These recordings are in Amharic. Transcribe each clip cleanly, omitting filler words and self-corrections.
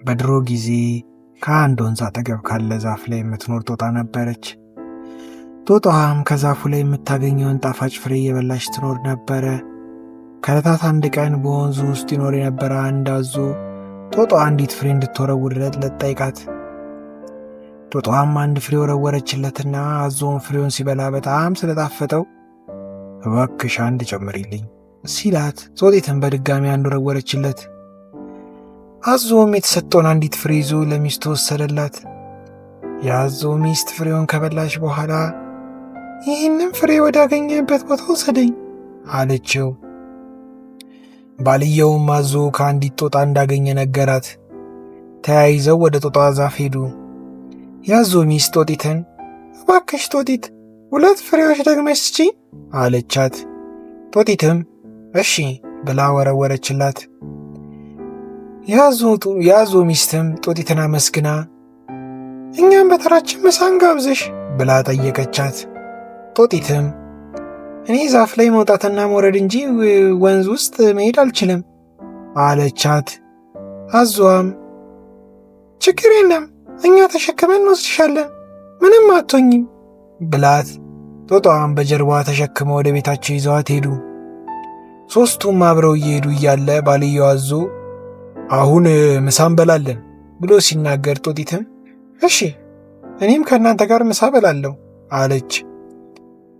በድሮ ጊዜ ከአንድ ወንዝ አጠገብ ካለ ዛፍ ላይ የምትኖር ጦጣ ነበረች። ጦጣዋም ከዛፉ ላይ የምታገኘውን ጣፋጭ ፍሬ እየበላች ትኖር ነበረ። ከዕለታት አንድ ቀን በወንዙ ውስጥ ይኖር የነበረ አንድ አዞ ጦጣዋ አንዲት ፍሬ እንድትወረውርለት ጠየቃት። ጦጣዋም አንድ ፍሬ ወረወረችለትና አዞውን ፍሬውን ሲበላ በጣም ስለጣፈጠው እባክሽ አንድ ጨምሪልኝ ሲላት ጦጢትን በድጋሚ አንድ ወረወረችለት። አዞውም የተሰጠውን አንዲት ፍሬ ይዞ ለሚስቱ ወሰደላት። የአዞ ሚስት ፍሬውን ከበላች በኋላ ይህንም ፍሬ ወዳገኘበት ቦታ ውሰደኝ አለችው። ባልየውም አዞ ከአንዲት ጦጣ እንዳገኘ ነገራት። ተያይዘው ወደ ጦጣ ዛፍ ሄዱ። የአዞ ሚስት ጦጢትን እባክሽ ጦጢት ሁለት ፍሬዎች ደግመሽ ስጪኝ አለቻት። ጦጢትም እሺ ብላ ወረወረችላት። የአዞ ሚስትም ጦጢትን አመስግና እኛም በተራችን ምሳ እንጋብዝሽ ብላ ጠየቀቻት። ጦጢትም እኔ ዛፍ ላይ መውጣትና መውረድ እንጂ ወንዝ ውስጥ መሄድ አልችልም አለቻት። አዞዋም ችግር የለም እኛ ተሸክመን እንወስድሻለን፣ ምንም አትሆኝም ብላት ጦጣዋን በጀርባዋ ተሸክመው ወደ ቤታቸው ይዘዋት ሄዱ። ሦስቱም አብረው እየሄዱ እያለ ባልየው አዞ አሁን ምሳ እንበላለን ብሎ ሲናገር ጦጢትም እሺ እኔም ከእናንተ ጋር ምሳ በላለሁ አለች።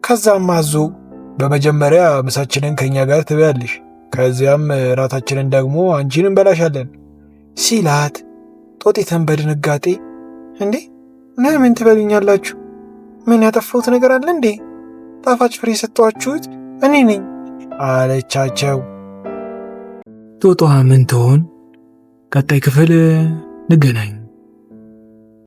ከዛም አዞ በመጀመሪያ ምሳችንን ከእኛ ጋር ትበያለሽ፣ ከዚያም እራታችንን ደግሞ አንቺን እንበላሻለን ሲላት ጦጢትም በድንጋጤ እንዴ ለምን ትበሉኛላችሁ? ምን ያጠፋሁት ነገር አለ እንዴ? ጣፋጭ ፍሬ የሰጠኋችሁት እኔ ነኝ አለቻቸው። ጦጣዋ ምን ትሆን? ቀጣይ ክፍል እንገናኝ።